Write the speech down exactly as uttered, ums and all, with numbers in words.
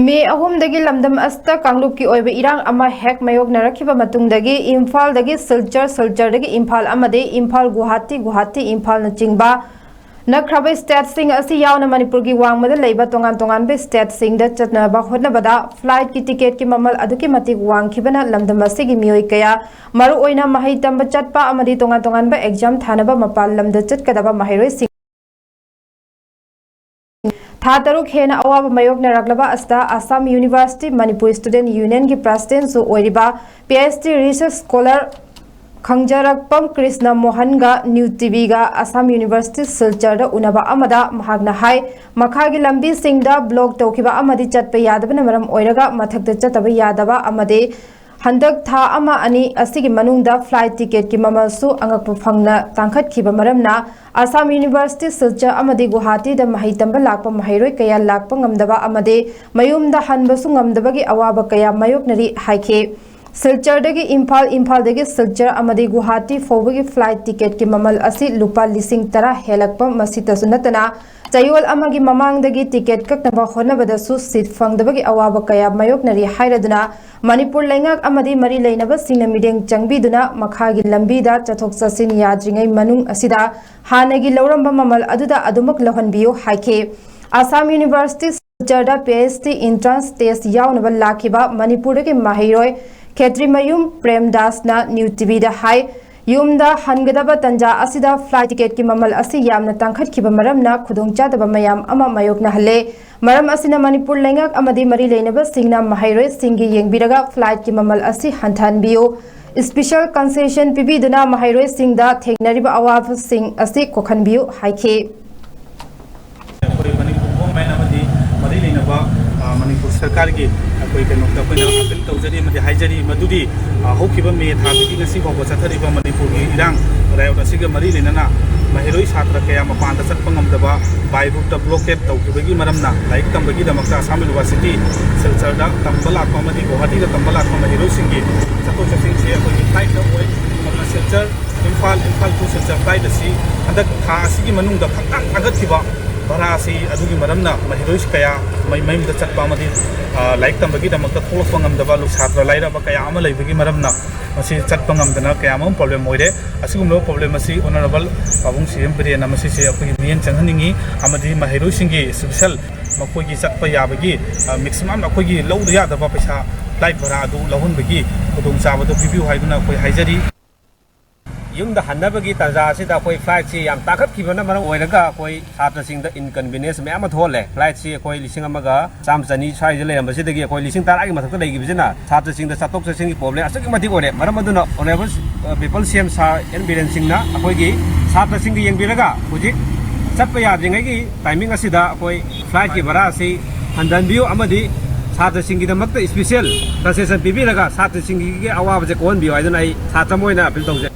ꯃꯦ ꯑꯍꯨꯝꯗꯒꯤ ꯂꯝꯗꯝ ꯑꯁꯤꯗ ꯀꯥꯡꯂꯨꯞꯀꯤ ꯑꯣꯏꯕ ꯏꯔꯥꯡ ꯑꯃ ꯍꯦꯛ ꯃꯥꯌꯣꯛꯅꯔꯛꯈꯤꯕ ꯃꯇꯨꯡꯗꯒꯤ ꯏꯝꯐꯥꯜꯗꯒꯤ ꯁꯤꯜꯆꯔ, ꯁꯤꯜꯆꯔꯗꯒꯤ ꯏꯝꯐꯥꯜ ꯑꯃꯗꯤ ꯏꯝꯐꯥꯜ ꯒꯨꯋꯥꯍꯥꯇꯤ, ꯒꯨꯋꯥꯍꯥꯇꯤꯅꯆꯤꯡꯕ ꯅꯛꯈ꯭ꯔꯕ ꯁ꯭ꯇꯦꯠꯁꯤꯡ ꯑꯁꯤ ꯌꯥꯎꯅ ꯃꯅꯤꯄꯨꯔꯒꯤ ꯋꯥꯡꯃꯗ ꯂꯩꯕ ꯇꯣꯉꯥꯟ ꯇꯣꯉꯥꯟꯕ ꯁ꯭ꯇꯦꯠꯁꯤꯡꯗ ꯆꯠꯅꯕ ꯍꯣꯠꯅꯕꯗ ꯐ꯭ꯂꯥꯏꯠꯀꯤ ꯇꯤꯀꯦꯠꯀꯤ ꯃꯃꯜ ꯑꯗꯨꯛꯀꯤ ꯃꯇꯤꯛ ꯋꯥꯡꯈꯤꯕꯅ ꯂꯝꯗꯝ ꯑꯁꯤꯒꯤ ꯃꯤꯑꯣꯏ ꯀꯌꯥ, ꯃꯔꯨꯑꯣꯏꯅ ꯃꯍꯩ ꯇꯝꯕ ꯆꯠꯄ ꯑꯃꯗꯤ ꯇꯣꯉꯥꯟ ꯇꯣꯉꯥꯟꯕ ꯑꯦꯛꯖꯥꯝ ꯊꯥꯅꯕ ꯃꯄꯥꯟ ꯂꯝꯗ ꯆꯠꯀꯗꯕ ꯃꯍꯩꯔꯣꯏꯁꯤꯡ ꯊꯥ ꯇꯔꯨꯛ ꯍꯦꯟꯅ ꯑꯋꯥꯕ ꯃꯥꯌꯣꯛꯅꯔꯛꯂꯕ ꯑꯁꯤꯗ ꯑꯁꯥꯝ ꯌꯨꯅꯤꯚꯔꯁꯤꯇꯤ ꯃꯅꯤꯄꯨꯔ ꯁ꯭ꯇꯨꯗꯦꯟꯠ ꯌꯨꯅꯤꯌꯟꯒꯤ ꯄ꯭ꯔꯦꯁꯤꯗꯦꯟꯠꯁꯨ ꯑꯣꯏꯔꯤꯕ P H D research scholar Krishna ꯀ꯭ꯔꯤꯁꯅ ꯃꯣꯍꯟꯒ ꯅ꯭ꯌꯨ ꯇꯤꯚꯤꯒ ꯑꯁꯥꯝ ꯌꯨꯅꯤꯚꯔꯁꯤꯇꯤ ꯁꯤꯜꯆꯔꯗ ꯎꯅꯕ ꯑꯃꯗ ꯃꯍꯥꯛꯅ ꯍꯥꯏ, ꯃꯈꯥꯒꯤ ꯂꯝꯕꯤꯁꯤꯡꯗ ꯕ꯭ꯂꯣꯛ ꯇꯧꯈꯤꯕ ꯑꯃꯗꯤ ꯆꯠꯄ ꯌꯥꯗꯕꯅ ꯃꯔꯝ ꯑꯣꯏꯔꯒ ꯃꯊꯛꯇ ꯆꯠꯇꯕ ꯌꯥꯗꯕ ꯑꯃꯗꯤ ꯍꯟꯗꯛ ꯊꯥ ꯑꯃ ꯑꯅꯤ ꯑꯁꯤꯒꯤ ꯃꯅꯨꯡꯗ ꯐ꯭ꯂꯥꯏꯠ ꯇꯤꯀꯦꯠꯀꯤ ꯃꯃꯜꯁꯨ ꯑꯉꯛꯄ ꯐꯪꯅ ꯇꯥꯡꯈꯠꯈꯤꯕ ꯃꯔꯝꯅ ꯑꯁꯥꯝ ꯌꯨꯅꯤꯚꯔꯁꯤꯇꯤ ꯁꯤꯜꯆꯔ ꯑꯃꯗꯤ ꯒꯨꯋꯥꯍꯥꯇꯤꯗ ꯃꯍꯩ ꯇꯝꯕ ꯂꯥꯛꯄ ꯃꯍꯩꯔꯣꯏ ꯀꯌꯥ ꯂꯥꯛꯄ ꯉꯝꯗꯕ ꯑꯃꯗꯤ ꯃꯌꯨꯝꯗ ꯍꯟꯕꯁꯨ ꯉꯝꯗꯕꯒꯤ ꯑꯋꯥꯕ ꯀꯌꯥ ꯃꯥꯌꯣꯛꯅꯔꯤ ꯍꯥꯏꯈꯤ꯫ ꯁꯤꯜꯆꯔꯗꯒꯤ ꯏꯝꯐꯥꯜ, ꯏꯝꯐꯥꯜꯗꯒꯤ ꯁꯤꯜꯆꯔ ꯑꯃꯗꯤ ꯒꯨꯋꯥꯍꯥꯇꯤ ꯐꯥꯎꯕꯒꯤ ꯐ꯭ꯂꯥꯏꯠ ꯇꯤꯀꯦꯠꯀꯤ ꯃꯃꯜ ꯑꯁꯤ ꯂꯨꯄꯥ ꯂꯤꯁꯤꯡ ꯇꯔꯥ ꯍꯦꯜꯂꯛꯄ꯫ ꯃꯁꯤꯇꯁꯨ ꯅꯠꯇꯅ, ꯆꯌꯣꯜ ꯑꯃꯒꯤ ꯃꯃꯥꯡꯗꯒꯤ ꯇꯤꯀꯦꯠ ꯀꯛꯅꯕ ꯍꯣꯠꯅꯕꯗꯁꯨ ꯁꯤꯠ ꯐꯪꯗꯕꯒꯤ ꯑꯋꯥꯕ ꯀꯌꯥ ꯃꯥꯌꯣꯛꯅꯔꯤ ꯍꯥꯏꯔꯗꯨꯅ, ꯃꯅꯤꯄꯨꯔ ꯂꯩꯉꯥꯛ ꯑꯃꯗꯤ ꯃꯔꯤ ꯂꯩꯅꯕꯁꯤꯡꯅ ꯃꯤꯠꯌꯦꯡ ꯆꯪꯕꯤꯗꯨꯅ ꯃꯈꯥꯒꯤ ꯂꯝꯕꯤꯗ ꯆꯠꯊꯣꯛ ꯆꯠꯁꯤꯟ ꯌꯥꯗ꯭ꯔꯤꯉꯩ ꯃꯅꯨꯡ ꯑꯁꯤꯗ ꯍꯥꯟꯅꯒꯤ ꯂꯧꯔꯝꯕ ꯃꯃꯜ ꯑꯗꯨꯗ ꯑꯗꯨꯃꯛ ꯂꯧꯍꯟꯕꯤꯌꯨ ꯍꯥꯏꯈꯤ꯫ ꯑꯁꯥꯝ ꯌꯨꯅꯤꯚꯔꯁꯤꯇꯤ ꯁꯤꯜꯆꯔꯗ P H D entrance test ꯌꯥꯎꯅꯕ ꯂꯥꯛꯈꯤꯕ ꯃꯅꯤꯄꯨꯔꯗꯒꯤ ꯃꯍꯩꯔꯣꯏ ꯈꯦꯇ꯭ꯔꯤꯃꯌꯨꯝ ꯄ꯭ꯔꯦꯝꯗꯥꯁꯅ ꯅ꯭ꯌꯨ ꯇꯤꯚꯤꯗ ꯍꯥꯏ, ꯌꯨꯝꯗ ꯍꯟꯒꯗꯕ ꯇꯟꯖꯥ ꯑꯁꯤꯗ ꯐ꯭ꯂꯥꯏꯠ ꯇꯤꯀꯦꯠꯀꯤ ꯃꯃꯜ ꯑꯁꯤ ꯌꯥꯝꯅ ꯇꯥꯡꯈꯠꯈꯤꯕ ꯃꯔꯝꯅ ꯈꯨꯗꯣꯡꯆꯥꯗꯕ ꯃꯌꯥꯝ ꯑꯃ ꯃꯥꯌꯣꯛꯅꯍꯜꯂꯦ꯫ ꯃꯔꯝ ꯑꯁꯤꯅ ꯃꯅꯤꯄꯨꯔ ꯂꯩꯉꯥꯛ ꯑꯃꯗꯤ ꯃꯔꯤ ꯂꯩꯅꯕꯁꯤꯡꯅ ꯃꯍꯩꯔꯣꯏꯁꯤꯡꯒꯤ ꯌꯦꯡꯕꯤꯔꯒ ꯐ꯭ꯂꯥꯏꯠꯀꯤ ꯃꯃꯜ ꯑꯁꯤ ꯍꯟꯊꯍꯟꯕꯤꯌꯨ꯫ ꯏꯁꯄꯤꯁꯦꯜ ꯀꯟꯁꯦꯁꯟ ꯄꯤꯕꯤꯗꯨꯅ ꯃꯍꯩꯔꯣꯏꯁꯤꯡꯗ ꯊꯦꯡꯅꯔꯤꯕ ꯑꯋꯥꯕꯁꯤꯡ ꯑꯁꯤ ꯀꯣꯛꯍꯟꯕꯤꯌꯨ ꯍꯥꯏꯈꯤ꯫ ꯑꯩꯈꯣꯏ ꯃꯅꯤꯄꯨꯔ ꯒꯣꯔꯃꯦꯟ ꯑꯃꯗꯤ ꯃꯔꯤ ꯂꯩꯅꯕ, ꯑ, ꯃꯅꯤꯄꯨꯔ ꯁꯔꯀꯥꯔꯒꯤ ꯑꯩꯈꯣꯏ ꯀꯩꯅꯣꯗ ꯑꯩꯈꯣꯏꯅ ꯑꯄꯤꯜ ꯇꯧꯖꯔꯤ ꯑꯃꯗꯤ ꯍꯥꯏꯖꯔꯤ ꯃꯗꯨꯗꯤ, ꯑ, ꯍꯧꯈꯤꯕ ꯃꯦ ꯊꯥꯗꯒꯤ ꯉꯁꯤ ꯐꯥꯎꯕ ꯆꯠꯊꯔꯤꯕ ꯃꯅꯤꯄꯨꯔꯒꯤ ꯏꯔꯥꯡ ꯔꯥꯌꯣꯠ ꯑꯁꯤꯒ ꯃꯔꯤ ꯂꯩꯅꯅ ꯃꯍꯩꯔꯣꯏ ꯁꯥꯇ꯭ꯔ ꯀꯌꯥ ꯃꯄꯥꯟꯗ ꯆꯠꯄ ꯉꯝꯗꯕ, by route blockade ꯇꯧꯈꯤꯕꯒꯤ ꯃꯔꯝꯅ ꯂꯥꯏꯔꯤꯛ ꯇꯝꯕꯒꯤꯗꯃꯛꯇ ꯑꯁꯥꯝ ꯌꯨꯅꯤꯚꯔꯁꯤꯇꯤ ꯁꯤꯜꯆꯔꯗ ꯇꯝꯕ ꯂꯥꯛꯄ ꯑꯃꯗꯤ ꯒꯨꯋꯥꯍꯥꯇꯤꯗ ꯇꯝꯕ ꯂꯥꯛꯄ ꯃꯍꯩꯔꯣꯏꯁꯤꯡꯒꯤ ꯆꯠꯊꯣꯛ ꯆꯠꯁꯤꯟꯁꯦ ꯑꯩꯈꯣꯏꯒꯤ ꯐ꯭ꯂꯥꯏꯠꯇ ꯑꯣꯏ꯫ ꯑꯗꯨꯅ ꯁꯤꯜꯆꯔ, ꯏꯝꯐꯥꯜ, ꯏꯝꯐꯥꯜ to ꯁꯤꯜꯆꯔ ꯐ꯭ꯂꯥꯏꯠ ꯑꯁꯤ ꯍꯟꯗꯛ ꯊꯥ ꯑꯁꯤꯒꯤ ꯃꯅꯨꯡꯗ ꯈꯪꯇꯥꯡ ꯊꯥꯡꯒꯠꯈꯤꯕ ꯚꯔꯥ ꯑꯁꯤ ꯑꯗꯨꯒꯤ ꯃꯔꯝꯅ ꯃꯍꯩꯔꯣꯏ ꯀꯌꯥ ꯃꯩ-, ꯃꯌꯨꯝꯗ ꯆꯠꯄ ꯑꯃꯗꯤ, ꯑ, ꯂꯥꯏꯔꯤꯛ ꯇꯝꯕꯒꯤꯗꯃꯛꯇ ꯊꯣꯛꯂꯛꯄ ꯉꯝꯗꯕ ꯂꯨ-, ꯁꯥꯇ꯭ꯔ ꯂꯥꯏꯔꯕ ꯀꯌꯥ ꯑꯃ ꯂꯩꯕꯒꯤ ꯃꯔꯝꯅ ꯃꯁꯤ ꯆꯠꯄ ꯉꯝꯗꯅ ꯀꯌꯥ ꯑꯃ problem ꯑꯣꯏꯔꯦ꯫ ꯑꯁꯤꯒꯨꯝꯂꯕ problem ꯑꯁꯤ Honourable ꯄꯥꯕꯨꯡ C M ꯕꯤꯔꯦꯟꯅ ꯃꯁꯤꯁꯦ ꯑꯩꯈꯣꯏꯒꯤ ꯃꯤꯠꯌꯦꯡ ꯆꯪꯍꯟꯅꯤꯡꯉꯤ ꯑꯃꯗꯤ ꯃꯍꯩꯔꯣꯏꯁꯤꯡꯒꯤ special ꯃꯈꯣꯏꯒꯤ ꯆꯠꯄ ꯌꯥꯕꯒꯤ, ꯑ, maximum ꯑꯩꯈꯣꯏꯒꯤ ꯂꯧꯗ ꯌꯥꯗꯕ ꯄꯩꯁꯥ flight ꯚꯔꯥ ꯑꯗꯨ ꯂꯧꯍꯟꯕꯒꯤ ꯈꯨꯗꯣꯡꯆꯥꯕꯗꯨ ꯄꯤꯕꯤꯌꯨ ꯍꯥꯏꯗꯨꯅ ꯑꯩꯈꯣꯏ ꯍꯥꯏꯖꯔꯤ꯫ ꯌꯨꯝꯗ ꯍꯟꯅꯕꯒꯤ ꯇꯥꯟꯖꯥ ꯑꯁꯤꯗ ꯑꯩꯈꯣꯏ flightꯁꯤ ꯌꯥꯝ ꯇꯥꯡꯈꯠꯈꯤꯕꯅ ꯃꯔꯝ ꯑꯣꯏꯔꯒ ꯑꯩꯈꯣꯏ ꯁꯥꯇ꯭ꯔꯁꯤꯡꯗ inconvenience ꯃꯌꯥꯝ ꯑꯃ ꯊꯣꯛꯍꯜꯂꯦ꯫ Flightꯁꯤ ꯑꯩꯈꯣꯏ ꯂꯤꯁꯤꯡ ꯑꯃꯒ ꯆꯥꯝꯃ ꯆꯅꯤ ꯁ꯭ꯋꯥꯏꯗ ꯂꯩꯔꯝꯕꯁꯤꯗꯒꯤ ꯑꯩꯈꯣꯏ ꯂꯤꯁꯤꯡ ꯇꯔꯥꯒꯤ ꯃꯊꯛꯇ ꯂꯩꯈꯤꯕꯁꯤꯅ ꯁꯥꯇ꯭ꯔꯁꯤꯡꯗ ꯆꯠꯊꯣꯛ ꯆꯠꯁꯤꯟꯒꯤ problem ꯑꯁꯨꯛꯀꯤ ꯃꯇꯤꯛ ꯑꯣꯏꯔꯦ꯫ ꯃꯔꯝ ꯑꯗꯨꯅ Honourable, ꯑ, People C M Sir N Biren ꯁꯤꯡꯅ ꯑꯩꯈꯣꯏꯒꯤ ꯁꯥꯇ꯭ꯔꯁꯤꯡꯒꯤ ꯌꯦꯡꯕꯤꯔꯒ ꯍꯧꯖꯤꯛ ꯆꯠꯄ ꯌꯥꯗ꯭ꯔꯤꯉꯩꯒꯤ timing ꯑꯁꯤꯗ ꯑꯩꯈꯣꯏ flightꯀꯤ ꯚꯔꯥ ꯑꯁꯤ ꯍꯟꯊꯍꯟꯕꯤꯌꯨ ꯑꯃꯗꯤ ꯁꯥꯇ꯭ꯔꯁꯤꯡꯒꯤꯗꯃꯛꯇ special concession ꯄꯤꯕꯤꯔꯒ ꯁꯥꯇ꯭ꯔꯁꯤꯡꯒꯤ ꯑꯋꯥꯕꯁꯦ ꯀꯣꯛꯍꯟꯕꯤꯌꯨ ꯍꯥꯏꯗꯨꯅ ꯑꯩ ꯁꯥꯇ꯭ꯔ ꯑꯃ ꯑꯣꯏꯅ appeal ꯇꯧꯖꯩ꯫